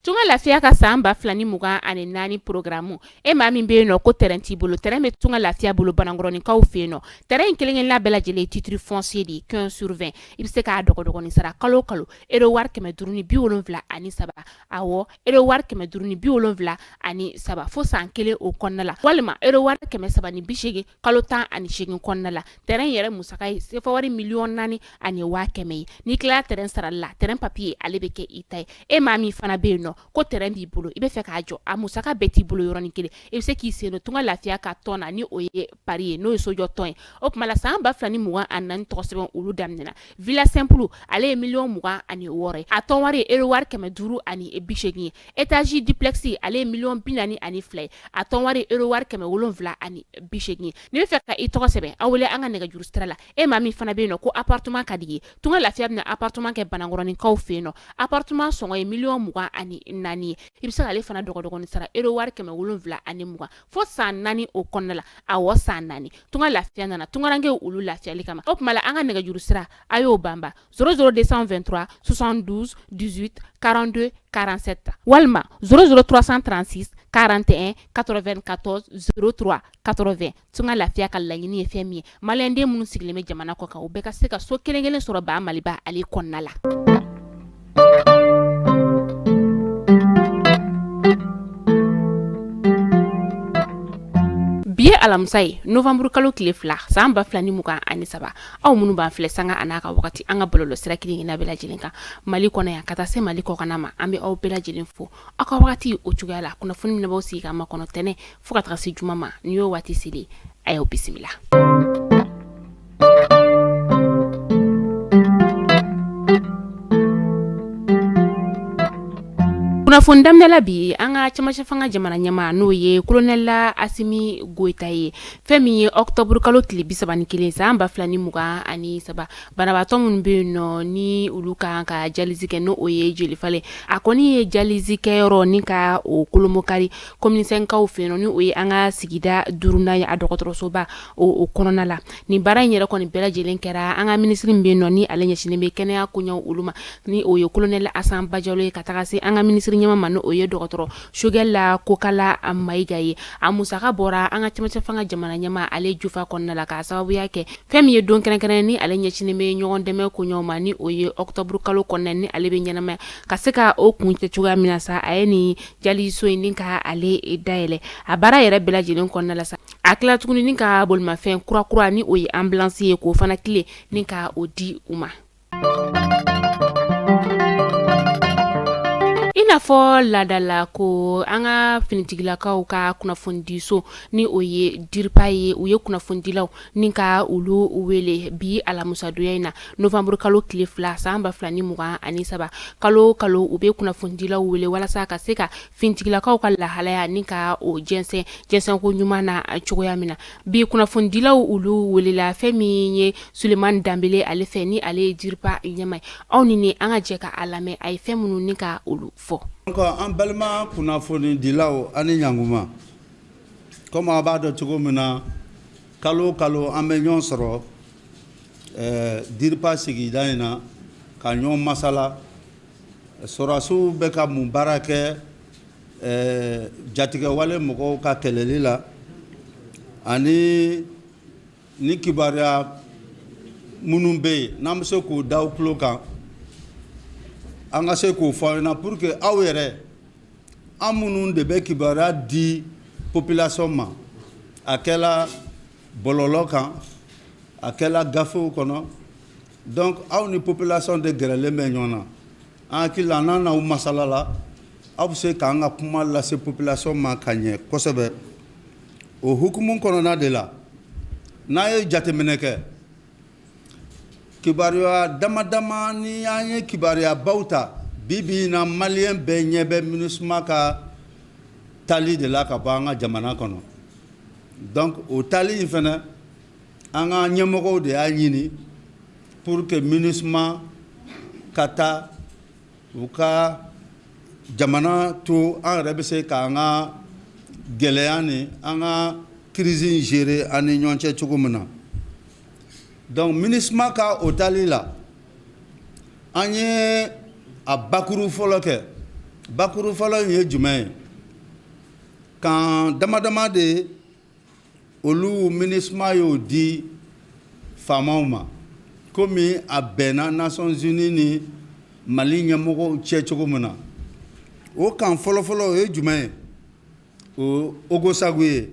Tunga Lafiya ka san 2024 programme, e maa min bɛ yen nɔ ko terrain t'i bolo, terrain bɛ Tunga Lafiya bolo Banankɔrɔninkaw fɛ yen nɔ. Terrain in kelen-kelenna bɛɛ lajɛlen ye titre foncier de ye, 15 sur 20. I bɛ se k'a dɔgɔdɔgɔnin sara kalo o kalo euro wari 573, awɔ, euro wari 573 fo san kelen o kɔnɔna la, walima euro wari 380 kalo 18 kɔnɔna la. Terrain yɛrɛ musaka ye sefa wari 4,1 miliyɔn ye. N'i tilala terrain sarali la, terrain papier ale bɛ kɛ i ta ye. E maa min fana bɛ yen nɔ ko terrain b'i bolo, i bɛ fɛ k'a jɔ, a musaka bɛɛ t'i bolo yɔrɔnin kelen, i bɛ se k'i sen don Tunga Lafiya ka tɔn na, ni o ye pari ye, n'o ye sojɔ tɔn ye. O tuma la, san 2024 tɔgɔ sɛbɛn olu daminɛna. Villa simple, ale ye 26 miliyɔn ye, a tɔn wari ye euro wari 580 ye. Étage duplex, ale ye 42 miliyɔn ye, a tɔn wari ye euro wari 780 ye. N'i bɛ fɛ ka i tɔgɔ sɛbɛn, aw wele an ka nɛgɛjuru sira la. E maa min fana bɛ yen nɔ ko appartement ka di ye, Tunga Lafiya bɛna appartement kɛ Banankɔrɔninkaw fɛ yen nɔ. Appartement sɔngɔ ye 24 miliyɔn ye. I bɛ se k'ale fana dɔgɔdɔgɔnin sara euro wari 720 fo san 4 o kɔnɔna la, awɔ, san 4. Tunga Lafiya nana tungarankew olu lafiyali kama. O tuma la, an ka nɛgɛjuru sira, a y'o banba: 00 223 72 18 42 47 walima 00 336 41 94 03 80. Tunga Lafiya ka laɲini ye fɛn min ye, maliyɛnden minnu sigilen bɛ jamana kɔ kan, u bɛɛ ka se ka so kelen kelen sɔrɔ ba Maliba ale kɔnɔna la. Bi ye alamisa ye, novembre kalo tile 2, san 2023. Aw minnu b'an filɛ sanga a n'a ka wagati an ka bɔlɔlɔ sira kelen kelenna bɛɛ lajɛlen kan Mali kɔnɔ yan ka taa se Mali kɔkanna ma, an bɛ aw bɛɛ lajɛlen fo aw ka wagati o cogoya la. Kunnafoni min b'aw sigi ka makɔnɔ tɛnɛ fo ka taga se juma ma, ni y'o waati selen, a y'aw bisimila. Kunnafoni daminɛ la bi, an ka cɛmancɛ fanga jamana ɲɛmaa, n'o ye kolonɛli Asimi Goyita ye, fɛn min ye octobre kalo tile 31, san 2023, banabaatɔ minnu bɛ yen nɔ ni olu kan ka dialyse kɛ, n'o o ye jelifalen, a kɔni ye dialyse kɛyɔrɔ ni ka o kolomokari commune cinq kaw fɛ yen nɔ, ni o ye an ka sigida duurunan ye, a dɔgɔtɔrɔsoba o kɔnɔna la. Nin baara in yɛrɛ kɔni bɛɛ lajɛlen kɛra an ka minisiri min bɛ yen nɔ ni ale ɲɛsinnen bɛ kɛnɛya koɲɛw olu ma, ni o ye kolonɛli Asan Bajalo ye, ka taga se an ka minisiri ɲɛmaa ma, ni o ye dɔgɔtɔrɔ Sogɛli Kokala Mayiga ye. A musaka bɔra an ka cɛmancɛ fanga jamana ɲɛmaa ale jufa kɔnɔna la, k'a sababuya kɛ fɛn min ye don kɛrɛnkɛrɛn ni ale ɲɛsinnen bɛ ɲɔgɔn dɛmɛ koɲɛw ma, ni o ye octobre kalo kɔnɔna ni ale bɛ ɲɛnamaya ka se ka o kuncɛ cogoya min na sa, a ye nin dialyse so in ni ka ale dayɛlɛ. A baara yɛrɛ bɛɛ lajɛlen kɔnɔna la sa, a tila tuguni ni ka bolimafɛn kurakura, ni o ye ambulance ye, k'o fana clé ni ka o di u ma. I n'a fɔ laadala ko, an ka finitigilakaw ka kunnafonidiso, ni o ye DIRPA ye, u ye kunnafonidilaw ni ka olu wele bi alamisadonya in na, novembre kalo tile 2, san 2023. Kalo o kalo, u bɛ kunnafonidilaw wele walasa ka se ka finitigilakaw ka lahalaya ni ka o jɛnsɛn jɛnsɛnko ɲuman na cogoya min na. Bi kunnafonidilaw olu welela fɛn min ye Sulemani Danbele ale fɛ, ni ale ye DIRPA ɲɛmaa ye. Aw ni ne, an ka jɛ ka a lamɛn, a ye fɛn minnu ni ka olu fɔ. An balima kunnafonidilaw, ani ɲankuma. Komi a b'a dɔn cogo min na, kalo o kalo an bɛ ɲɔgɔn sɔrɔ DIRPA sigida in na ka ɲɔgɔn masala, sɔrɔdasiw bɛ ka mun baara kɛ jatigɛwale mɔgɔw ka kɛlɛli la, ani ni kibaruya minnu bɛ yen n'an bɛ se k'o da aw tulo kan, an ka se k'o fɔ aw ɲɛna pour que aw yɛrɛ, an minnu de bɛ kibaruya di population ma, a kɛla bɔlɔlɔ kan, a kɛla gafew kɔnɔ. Donc aw ni population de gɛrɛlen bɛ ɲɔgɔn na. An hakili la, n'an n'aw masala la, aw bɛ se k'an ka kuma lase population ma ka ɲɛ kosɛbɛ. O hukumu kɔnɔna de la, n'a ye jateminɛ kɛ, kibaruya dama dama ni an ye kibaruyabaw ta bi bi in na, maliyɛn bɛɛ ɲɛ bɛ MINUSMA ka taali de la ka bɔ an ka jamana kɔnɔ. Donc o taali in fana, an ka ɲɛmɔgɔw de y'a ɲini pour que MINUSMA ka taa, u ka jamana to, an yɛrɛ bɛ se k'an ka gɛlɛya ni an ka crise in gérer an ni ɲɔgɔn cɛ cogo min na. Donc MINUSMA ka o taali la, an ye a bakuru fɔlɔ kɛ. Bakuru fɔlɔ in ye jumɛn ye? Camp dama dama de, olu MINUSMA y'o di faamaw ma, komi a bɛnna Nations Unies ni Mali ɲɛmɔgɔw cɛ cogo min na. O camp fɔlɔfɔlɔ, o ye jumɛn ye? O Ogosagu ye,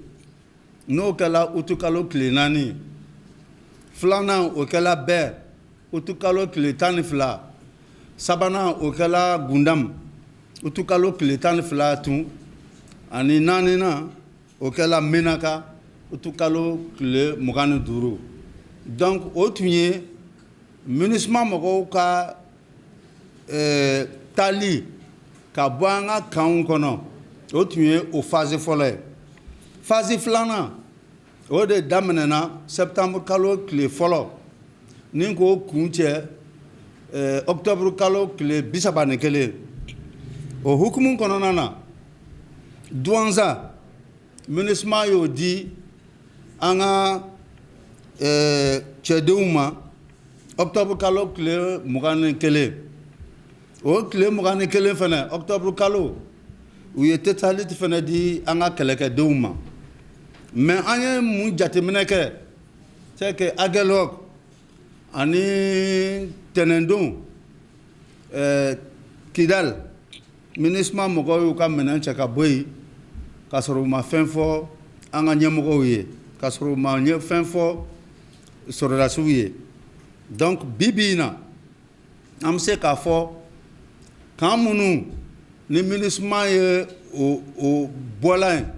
n'o kɛla utukalo tile 4. Filanan, o kɛla Bɛr, utukalo tile 12. Sabanan, o kɛla Gundam, utukalo tile 12 tun. Ani naaninan, o kɛla Menaka, utukalo tile 25. Donc o tun ye MINUSMA mɔgɔw ka taali ka bɔ an ka campw kɔnɔ, o tun ye o phase fɔlɔ ye. Phase filanan, o de daminɛna septembre kalo tile fɔlɔ ni k'o kun cɛ octobre kalo tile 31. O hukumu kɔnɔna na, Duwanza, MINUSMA y'o di an ka cɛdenw ma octobre kalo tile 21. O tile 21 fana, octobre kalo, u ye Tessalit fana di an ka kɛlɛkɛdenw ma. Mais an ye mun jateminɛ kɛ? C'est que Aguelhok ani tɛnɛndon, Kidal, MINUSMA mɔgɔw y'u ka minɛn cɛ ka bɔ yen k'a sɔrɔ u ma fɛn fɔ an ka ɲɛmɔgɔw ye, k'a sɔrɔ u ma fɛn fɔ sɔrɔdasiw ye. Donc bi bi in na, an bɛ se k'a fɔ camp minnu ni MINUSMA ye o bɔla yen,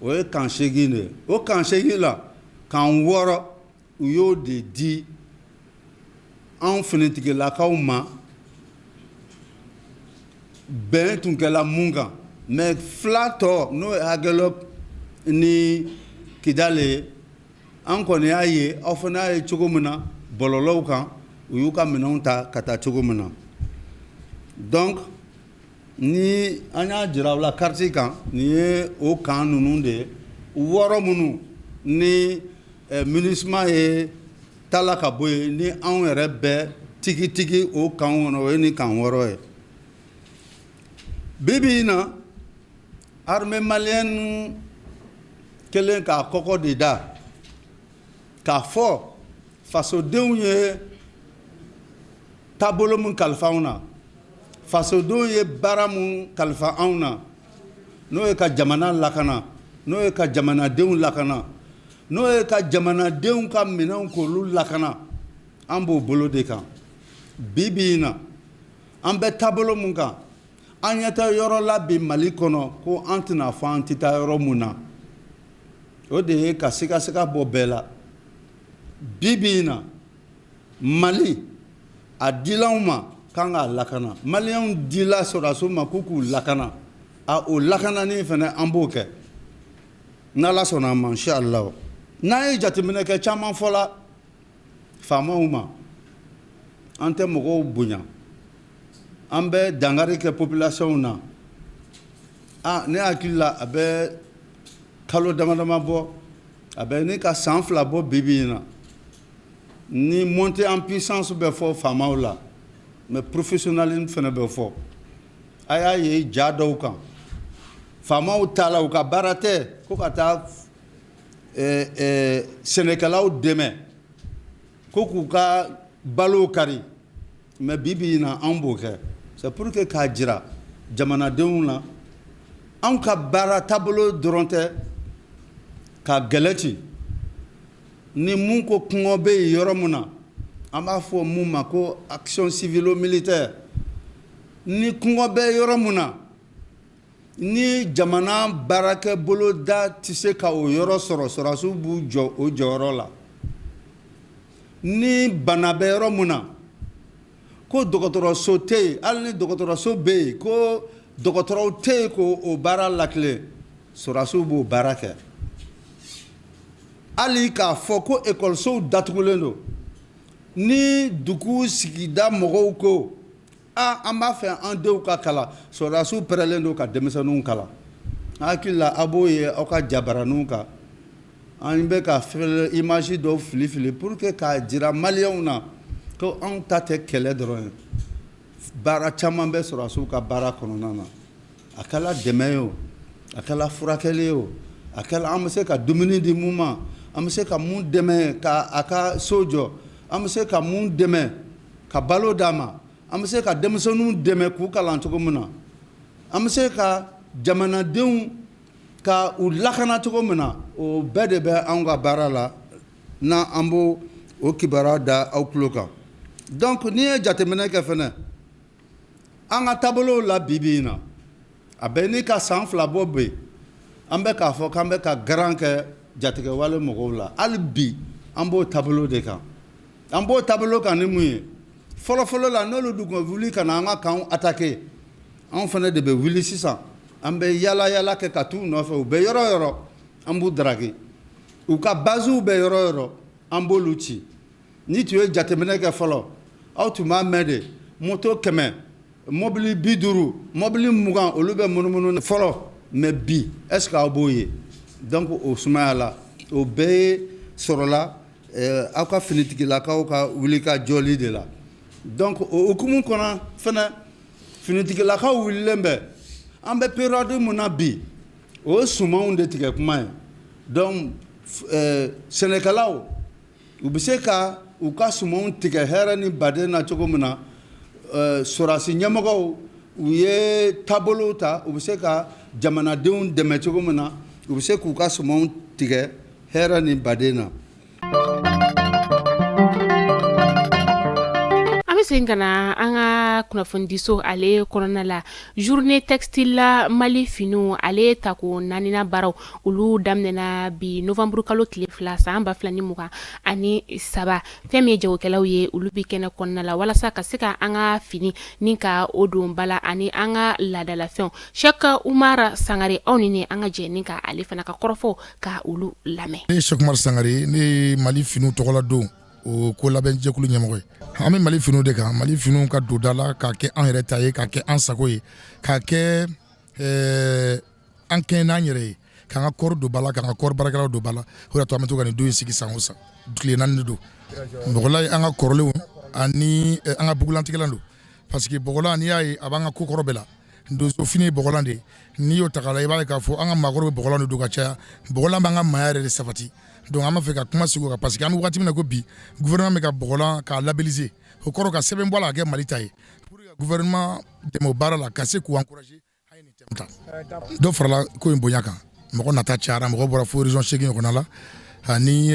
o ye camp 8 de ye. O camp 8 la, camp 6, u y'o de di anw finitigilakaw ma, bɛn tun kɛla mun kan. Mais fila tɔ, n'o ye Aguelhok ni Kidal ye, an kɔni y'a ye, aw fana y'a ye cogo min na bɔlɔlɔw kan, u y'u ka minɛnw ta ka taa cogo min na. Donc ni an y'a jira aw la carte kan, nin ye o camp ninnu de ye, 6 minnu ni MINUSMA ye taala ka bɔ yen, ni anw yɛrɛ bɛ tigitigi o camp kɔnɔ, o ye nin camp 6 ye. Bi bi in na, armée malienne kɛlen k'a kɔkɔ de da k'a fɔ fasodenw ye taabolo min kalifa anw na, fasodenw ye baara min kalifa anw na, n'o ye ka jamana lakana, n'o ye ka jamanadenw lakana, n'o ye ka jamanadenw ka minɛnw k'olu lakana, an b'o bolo de kan. Bi bi in na, an bɛ taabolo mun kan, an ɲɛ tɛ yɔrɔ la bi Mali kɔnɔ ko an tɛna fɔ an tɛ taa yɔrɔ mun na. O de ye ka sigasiga bɔ bɛɛ la. Bi bi in na, Mali a dila anw ma k'an k'a lakana, maliyɛnw dila sɔrɔdasiw ma k'u k'u lakana. A o lakanani fana, an b'o kɛ n'Ala sɔnna a ma, inshallah. N'an ye jateminɛ kɛ, caman fɔla faamaw ma, an tɛ mɔgɔw bonya, an bɛ dankari kɛ population na. A ne hakili la, a bɛ kalo dama dama bɔ, a bɛ ne ka san 2 bɔ bi bi in na, ni montée en puissance bɛ fɔ faamaw la, mais professionnalisme fana bɛ fɔ. A y'a ye ja dɔw kan, faamaw t'a la, u ka baara tɛ ko ka taa sɛnɛkɛlaw dɛmɛ ko k'u ka balo kari. Mais bi bi in na, anw b'o kɛ. C'est pour que k'a jira jamanadenw na, anw ka baara taabolo dɔrɔn tɛ ka gɛlɛ ci. Ni mun ko kɔngɔ bɛ yen yɔrɔ min na, an b'a fɔ mun ma ko action civilo militaire. Ni kɔngɔ bɛ yɔrɔ min na, ni jamana baarakɛ boloda tɛ se ka o yɔrɔ sɔrɔ, sɔrɔdasiw b'u jɔ o jɔyɔrɔ la. Ni bana bɛ yɔrɔ min na, ko dɔgɔtɔrɔso tɛ yen, hali ni dɔgɔtɔrɔso bɛ yen, ko dɔgɔtɔrɔw tɛ yen ko o baara latilen, sɔrɔdasiw b'o baara kɛ. Hali k'a fɔ ko ekɔlisow datugulen don, ni dugu sigida mɔgɔw ko a an b'a fɛ an denw ka kalan, sɔrɔdasiw pɛrɛlen don ka denmisɛnninw kalan. N hakili la, a b'o ye aw ka jabaraninw kan. An bɛ ka image dɔw fili fili pour que k'a jira maliyɛnw na ko anw ta tɛ kɛlɛ dɔrɔn ye, baara caman bɛ sɔrɔdasiw ka baara kɔnɔna na. A kɛla dɛmɛ ye o, a kɛla furakɛli ye o, a kɛla an bɛ se ka dumuni di mun ma, an bɛ se ka mun dɛmɛ ka a ka so jɔ, an bɛ se ka mun dɛmɛ ka balo d'a ma, an bɛ se ka denmisɛnninw dɛmɛ k'u kalan cogo min na, an bɛ se ka jamanadenw ka u lakana cogo min na, o bɛɛ de bɛ anw ka baara la n'an an b'o o kibaruya da aw tulo kan. Donc n'i ye jateminɛ kɛ fɛnɛ, an ka taabolow la bi bi in na, a bɛ ni ka san 2 bɔ bi, an bɛ k'a fɔ k'an bɛ ka garan kɛ jatigɛwale mɔgɔw la. Hali bi an b'o taabolo de kan. An b'o taabolo kan ni mun ye? Fɔlɔfɔlɔ la, n'olu dun ka wuli ka na an ka camp attaquer, anw fana de bɛ wuli sisan, an bɛ yala yala kɛ ka t'u nɔfɛ. U bɛ yɔrɔ yɔrɔ, an b'u draguer. U ka basew bɛ yɔrɔ yɔrɔ, an b'olu ci. Ni tun ye jateminɛ kɛ fɔlɔ, aw tun b'a mɛn de moto 100, mobili 50, mobili 20, olu bɛ munumunu fɔlɔ. Mais bi, est ce que aw b'o ye? Donc o sumaya la, o bɛɛ sɔrɔla aw ka finitigilakaw ka wuli ka jɔli de la. Donc o hukumu kɔnɔ fɛnɛ, finitigilakaw wulilen bɛ. An bɛ période mun na bi, o ye sumanw de tigɛ kuma ye. Donc sɛnɛkɛlaw, u bɛ se ka u ka sumanw tigɛ hɛrɛ ni baden na cogo min na, sɔrɔdasi ɲɛmɔgɔw, u ye taabolow ta, u bɛ se ka jamanadenw dɛmɛ cogo min na, u bɛ se k'u ka sumanw tigɛ hɛrɛ ni baden na. An bɛ segin ka na an ka kunnafonidiso ale kɔnɔna la. Journée textile Mali finiw ale tako naaninan baaraw, olu daminɛna bi novembre kalo tile 2 san 2023. Fɛn min ye jagokɛlaw ye, olu bɛ kɛnɛ kɔnɔna la walasa ka se ka an ka fini ni ka o don ba la ani an ka laadalafɛnw. Cheikh Umar Sangare, aw ni ne, an ka jɛ ni ka ale fana ka kɔrɔfɔw ka olu lamɛn. Ne ye Cheikh Umar Sangare, ne ye Mali finiw tɔgɔla don o ko labɛnjɛkulu ɲɛmɔgɔ ye. An bɛ Mali finiw de kan, Mali finiw ka don da la k'a kɛ an yɛrɛ ta ye, k'a kɛ an sago ye, k'a kɛ an kɛɲɛ n'an yɛrɛ ye, k'an ka kɔɔri don ba la, k'an ka kɔɔri baarakɛlaw don ba la. O de to an bɛ to ka nin don in sigi san o san. Tile 4 de don. Bɔgɔlan ye an ka kɔrɔlenw ani an ka bugulantigɛlan don, parce que bɔgɔlan, n'i y'a ye, a b'an ka ko kɔrɔ bɛɛ la. Donso fini ye bɔgɔlan de ye. N'i y'o ta k'a la, i b'a ye k'a fɔ an ka maakɔrɔw bɛ bɔgɔlan de don ka caya. Bɔgɔlan b'an ka maaya yɛrɛ de sabati. Donc an b'a fɛ ka kuma sigi o kan, parce que an bɛ waati min na ko bi, gouvernement bɛ ka bɔgɔlan k'a labelliser, o kɔrɔ ka sɛbɛn bɔ a la ka kɛ Mali ta ye, pour que gouvernement dɛmɛ o baara la, ka se k'u encourager. An ye nin thème ta. Dɔ farala ko in bonya kan, mɔgɔ nata cayara, mɔgɔ bɔra fo région 8 ɲɔgɔnna la. Ani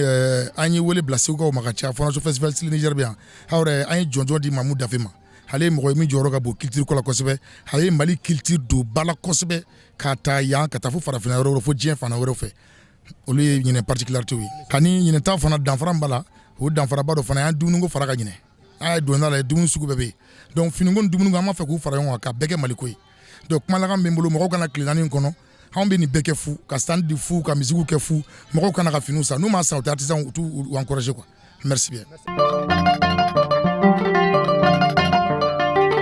an ye wele bila Segukaw ma ka caya. Fondation Festival Style Niger bɛ yan. Aw yɛrɛ, an ye jɔnjɔn di Mamu Dafe ma. Ale ye mɔgɔ ye min jɔyɔrɔ ka bon culture ko la kosɛbɛ. A ye Mali culture don ba la kosɛbɛ, k'a ta yan ka taa fo farafinna yɔrɔ wɛrɛ, fo diɲɛ fana wɛrɛ fɛ. Olu ye ɲinɛ particularité ye. Ani ɲinɛ ta fana, danfara b'a la. O danfaraba dɔ fana y'an dumuniko fara ka ɲinɛ. An ye donda la, dumuni sugu bɛɛ bɛ yen. Donc finiko ni dumuni, an b'a fɛ k'u fara ɲɔgɔn kan ka bɛɛ kɛ Maliko ye. Donc kumalakan bɛ n bolo, mɔgɔw kana tile 4 kɔnɔ, anw bɛ nin bɛɛ kɛ fu, ka stand di fu, ka musique kɛ fu. Mɔgɔw kana ka finiw san. N'u m'a san, u tɛ artisan, u t'u encourager quoi. Merci bien.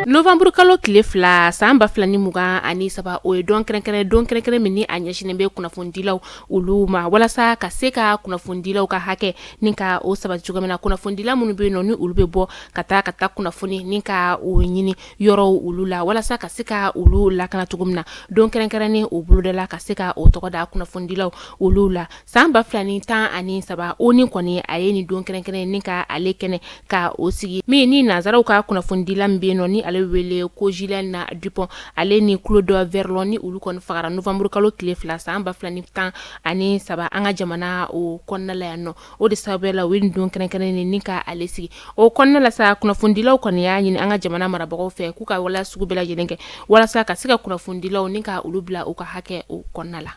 Novembre kalo tile 2 san 2023, o ye don kɛrɛnkɛrɛn, don kɛrɛnkɛrɛn min ni a ɲɛsinnen bɛ kunnafonidilaw olu ma, walasa ka se ka kunnafonidilaw ka hakɛ ni ka o sabati cogo min na. Kunnafonidila minnu bɛ yen nɔ, ni olu bɛ bɔ ka taa kunnafoni ni ka o ɲini yɔrɔw olu la, walasa ka se ka olu lakana cogo min na, don kɛrɛnkɛrɛnnen o bolodala ka se ka o tɔgɔ da kunnafonidilaw olu la. San 2013, ONU kɔni a ye nin don kɛrɛnkɛrɛn ni ka ale kɛnɛ ka o sigi, min ni nansaraw ka kunnafonidila min bɛ yen nɔ, ni ale wele ko Ghislaine Dupont, ale ni Claude Verlon, ni olu kɔni fagara novembre kalo tile 2 san 2013 an ka jamana o kɔnɔna la yan nɔ. O de sababu la, u ye nin don kɛrɛnkɛrɛnnen ni ka ale sigi. O kɔnɔna la sa, kunnafonidilaw kɔni y'a ɲini an ka jamana marabagaw fɛ k'u ka waleya sugu bɛɛ lajɛlen kɛ walasa ka se ka kunnafonidilaw ni ka olu bila u ka hakɛ o kɔnɔna la.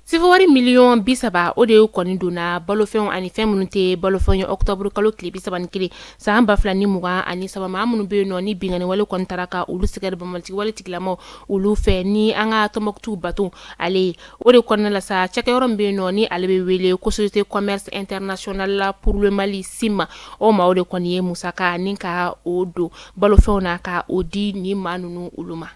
Sefawari miliyɔn 30, o de kɔni donna balofɛnw ani fɛn minnu tɛ balofɛnw ye octobre kalo tile 31 san 2023. Maa minnu bɛ yen nɔ, ni binkanni wale kɔni taara ka olu sɛgɛrɛ banbaanci wale tigilamaw olu fɛ ni an ka Tɔnbɔkutu bateau ale ye. O de kɔnɔna la sa, cakɛyɔrɔ min bɛ yen nɔ, ni ale bɛ wele ko Société Commerce Internationale pour le Mali, SIM, o maaw de kɔni ye musaka ni ka o don balofɛnw na ka o di ni maa ninnu olu ma.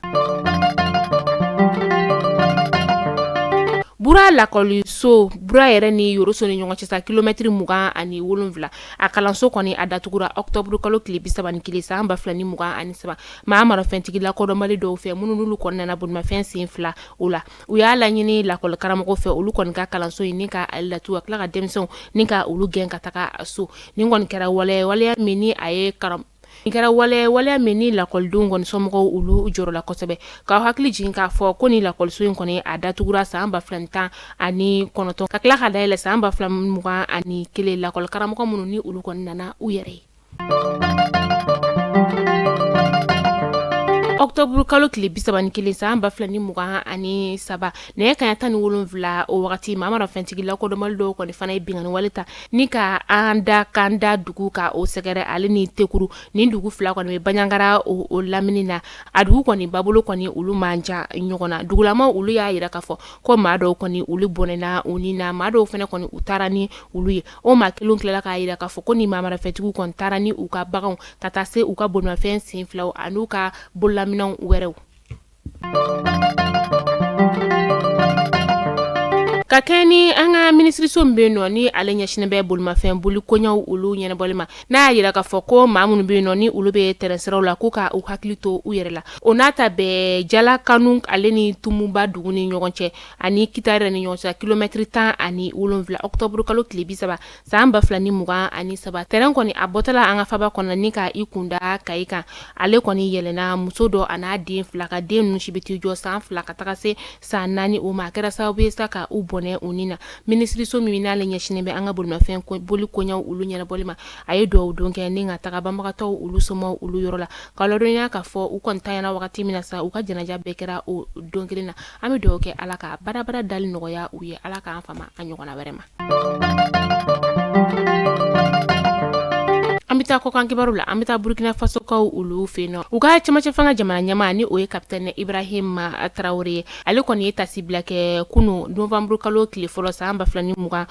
Bura lakɔliso Bura yɛrɛ ni Yoroso ni ɲɔgɔn cɛ sa kilomɛtiri 27, a kalanso kɔni a datugura ɔkutɔburu kalo tile 31 san 2023 maa marafɛntigi lakodɔnbali dɔw fɛ minnu n'olu kɔni nana bolimafɛn sen fila o la. U y'a laɲini lakɔli karamɔgɔ fɛ olu kɔni ka kalanso in ni ka ale datugu ka tila ka denmisɛnw ni ka olu gɛn ka taga so. Nin kɔni kɛra waleya waleya min ni a ye karam Nin kɛra waleya waleya min ni lakɔlidenw kɔni somɔgɔw olu jɔrɔla kosɛbɛ. K'aw hakili jigin k'a fɔ ko ni lakɔliso in kɔni a datugura san 2019 ka tila ka dayɛlɛ san 2021 lakɔli karamɔgɔ minnu ni olu kɔni nana u yɛrɛ ye. Ɔkutɔburu kalo tile 31 san 2023 nɛgɛ kanɲɛ 17 o wagati maa marafɛntigi lakodɔnbali dɔw kɔni fana ye binkanni wale ta ni ka an da kanda dugu ka o sɛgɛrɛ ale ni Tekuru. Nin dugu fila kɔni bɛ Banjagara o lamini na. A dugu kɔni babolo kɔni olu man jan ɲɔgɔn na. Dugulamaw olu y'a jira k'a fɔ ko maa dɔw kɔni olu bɔnɛna u ni na, maa dɔw fana kɔni u taara ni olu ye. O maa kelen tilala k'a jira k'a fɔ ko ni maa marafɛntigiw kɔni taara ni u ka baganw ka taa se u ka bolimafɛn sen filaw an'u ka bololaminɛnw wɛrɛw. Ka kɛɲɛ ni an ka minisiriso min bɛ yen nɔ ni ale ɲɛsinnen bɛ bolimafɛn boli koɲɛw olu ɲɛnabɔli ma, n'a y'a jira k'a fɔ ko maa minnu bɛ yen nɔ ni olu bɛ tɛrɛn siraw la k'u ka u hakili to u yɛrɛ la. O n'a ta bɛɛ, Jalakanu ale ni Tumuba dugu ni ɲɔgɔn cɛ ani Kita yɛrɛ ni ɲɔgɔn cɛ kilomɛtiri 17, ɔkutɔburu kalo tile 30 san 2023, tɛrɛn kɔni a bɔtɔla an ka faba kɔnɔ ni ka i kunda Kayi kan, ale kɔni yɛlɛnna muso dɔ a n'a den fila ka den ninnu si bɛ t'i jɔ san 2 ka taga se san 4 o ma. A kɛra sababu ye sa ka u bɔnɛ u ni na. Minisiriso min n'ale ɲɛsinnen bɛ an ka bolimafɛn boli koɲɛw olu ɲɛnabɔli ma, a ye dugawu don kɛ ni ka taga banbagatɔw olu somɔgɔw olu yɔrɔ la ka ladɔnniya k'a fɔ u kɔni tanyana wagati min na sa, u ka janaja bɛɛ kɛra o don kelen na. An bɛ dugawu kɛ Ala ka badabada dali nɔgɔya u ye, Ala k'an fama a ɲɔgɔnna wɛrɛ ma. An bɛ taa kɔkan kibaru la. An bɛ taa Burkina Fasokaw olu fɛ yen nɔ. U ka cɛmancɛ fanga jamana ɲɛmaa ni o ye capitaine Ibrahim Traoré ye, ale kɔni ye tasibila kɛ kunun novembre kalo tile fɔlɔ san 2023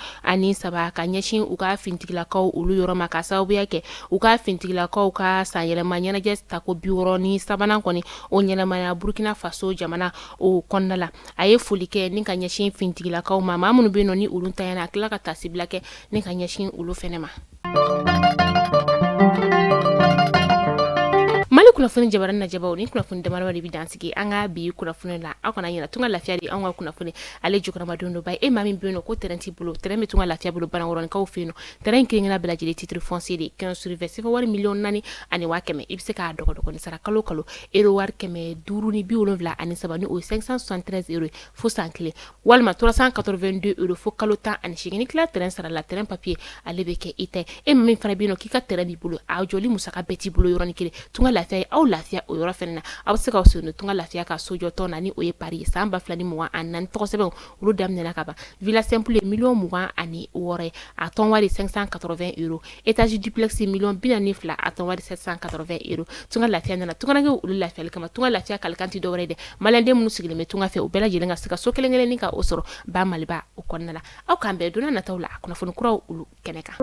ka ɲɛsin u ka finitigilakaw olu yɔrɔ ma, ka sababuya kɛ u ka finitigilakaw ka sanyɛlɛma ɲɛnajɛ tako 63nan kɔni o ɲɛnamaya Burkina Faso jamana o kɔnɔna la. A ye foli kɛ ni ka ɲɛsin finitigilakaw ma, maa minnu bɛ yen nɔ ni olu ntanyana, a tila ka tasibila kɛ ni ka ɲɛsin olu fɛnɛ ma. Mali kunnafoni jabaranin lajɛbaw, ni kunnafoni damadama de bɛ dan sigi an ka bi kunnafoni la. Aw kana ɲinɛ, Tunga Lafiya de anw ka kunnafoni ale jukɔrɔmadon don. Ba e maa min bɛ yen nɔ ko terrain t'i bolo, terrain bɛ Tunga Lafiya bolo Banakɔrɔnikaw fɛ yen nɔ. Terrain in kelen-kelenna bɛɛ lajɛlen titre foncier de 15 sur 20, sefa wari 4,100,000. I bɛ se k'a dɔgɔdɔgɔnin sara kalo kalo euro wari 573, ni o ye 573 euros fo san kelen, walima 382 euros fo kalo 18. Ni tila terrain sara la, terrain papier ale bɛ kɛ i ta ye. E min fana bɛ yen nɔ k'i ka terrain b'i bolo, a jɔli musaka bɛɛ t'i bolo yɔrɔnin kelen, Tunga Lafiya ye aw lafiya o yɔrɔ fana na. Aw bɛ se k'aw sen don Tunga Lafiya ka sojɔtɔn na, ni o ye Paris ye san 2024 tɔgɔsɛbɛnw olu daminɛna ka ban. Villa simple ye 26 millions ye, a tɔn wari 580 euros. Étage duplex 42 millions, a tɔn wari 780 euros. Tunga Lafiya nana tungarankew olu lafiyali kama. Tunga Lafiya kalikan tɛ dɔwɛrɛ ye dɛ, maliyɛnden minnu sigilen bɛ tunga fɛ, u bɛɛ lajɛlen ka se ka so kelen kelennin ka o sɔrɔ ba Maliba o kɔnɔna la. Aw k'an bɛn don nataw la kunnafoni kuraw olu kɛnɛ kan.